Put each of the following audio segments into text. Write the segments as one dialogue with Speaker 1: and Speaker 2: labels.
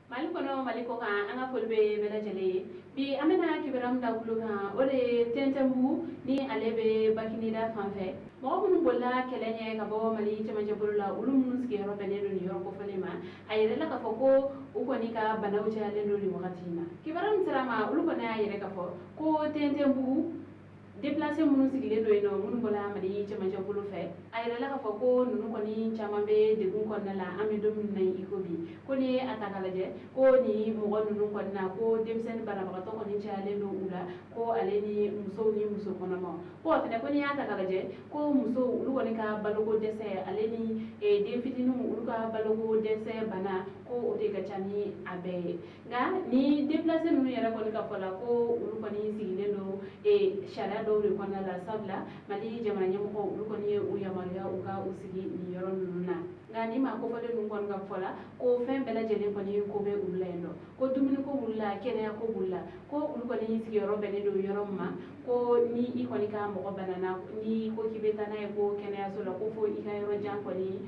Speaker 1: Mali kɔnɔ, Mali kɔ kan, an ka foli bɛ bɛɛ lajɛlen ye. Bi an bɛna kibaruya min da tulo kan, o de ye Tɛntɛnbugu ni ale bɛ Bakinida fan fɛ. Mɔgɔ minnu bolila kɛlɛ ɲɛ ka bɔ Mali cɛmancɛ bolo la, olu minnu sigiyɔrɔ bɛnnen don nin yɔrɔ kofɔlen ma, a yirala k'a fɔ ko u kɔni ka banaw cayalen don nin wagati in na. Kibaruya min sera ma, olu kɔni y'a yira k'a fɔ ko Tɛntɛnbugu déplacé minnu sigilen don yen nɔ, minnu bɔra Mali cɛmancɛ bolo fɛ, a yirala k'a fɔ ko ninnu kɔni caman bɛ degun kɔnɔna la an bɛ don min na i ko bi. Ko n'i ye a ta k'a lajɛ, ko ni mɔgɔ ninnu kɔni na, ko denmisɛnnin banabagatɔ kɔni cayalen don u la, ko ale ni musow ni muso kɔnɔmaw. Ko wa fɛnɛ, ko n'i y'a ta k'a lajɛ, ko musow olu kɔni ka baloko dɛsɛ, ale ni den fitininw olu ka baloko dɛsɛ bana, ko o de ka ca ni a bɛɛ ye. Nka ni déplacé ninnu yɛrɛ kɔni ka fɔ la, ko olu kɔni sigilen don sariya dɔw de kɔnɔna la, sabula Mali jamana ɲɛmɔgɔw olu kɔni ye u yamaruya u ka u sigi nin yɔrɔ ninnu na. Nka ni maa kofɔlen ninnu kɔni ka fɔ la, ko fɛn bɛɛ lajɛlen kɔni ko bɛ olu la yen nɔ, ko dumuniko b'olu la, kɛnɛyako b'olu la, ko olu kɔni sigiyɔrɔ bɛnnen don yɔrɔ min ma, ko ni i kɔni ka mɔgɔ banana, ni ko k'i bɛ taa n'a ye ko kɛnɛyaso la, ko fo i ka yɔrɔ jan kɔni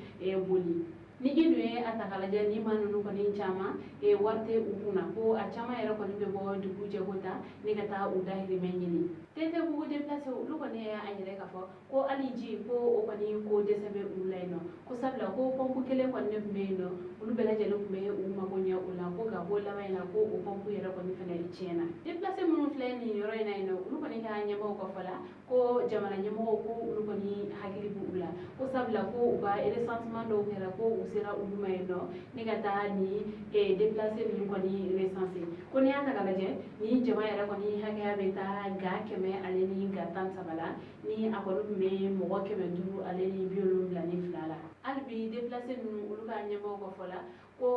Speaker 1: boli. Ni i dun ye a ta k'a lajɛ, ni maa ninnu kɔni caman wari tɛ u kunna, ko a caman yɛrɛ kɔni bɛ bɔ dugu jɛ ko ta ni ka taa u dahirimɛ ɲini. Tɛntɛbugu déplacé olu kɔni y'a yira k'a fɔ ko hali ji, ko o kɔni ko dɛsɛ bɛ olu la yen nɔ, ko sabula ko pɔnpu kelen kɔni de tun bɛ yen nɔ, olu bɛɛ lajɛlen tun bɛ u mago ɲɛ o la, ko nka ko laban in na, ko o pɔnpu yɛrɛ kɔni fana tiɲɛna. Déplacé minnu filɛ nin yɔrɔ in na yen nɔ, olu kɔni ka ɲɛmɔgɔw ka fɔ la, ko jamana ɲɛmɔgɔw ko olu kɔni hakili b'u la, ko sabula ko u ka recensement dɔw kɛra, ko u sera olu ma yen nɔ ni ka taa ni déplacé ninnu kɔni recenser. Ko n'i y'a ta k'a lajɛ, ni jama yɛrɛ kɔni hakɛya bɛ taa ga 113 la, ni a kɔni tun bɛ mɔgɔ 572 la. Hali bi déplacé ninnu olu ka ɲɛmɔgɔw ka fɔ la, ko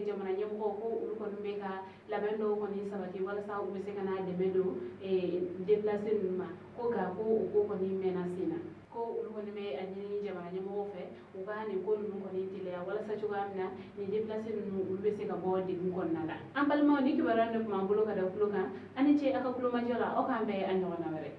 Speaker 1: jamana ɲɛmɔgɔw ko olu kɔni bɛ ka labɛn dɔw kɔni sabati walasa u bɛ se ka na dɛmɛ don déplacé ninnu ma, ko nka ko o ko kɔni mɛnna sen na, ko olu kɔni bɛ a ɲini jamana ɲɛmɔgɔw fɛ u ka nin ko ninnu kɔni teliya walasa cogoya min na nin déplacé ninnu olu bɛ se ka bɔ degun kɔnɔna la. An balimaw, ni kibaruya de tun b'an bolo ka da tulo kan. Aw ni ce aw ka tulomajɔ la. Aw k'an bɛn a ɲɔgɔnna wɛrɛ.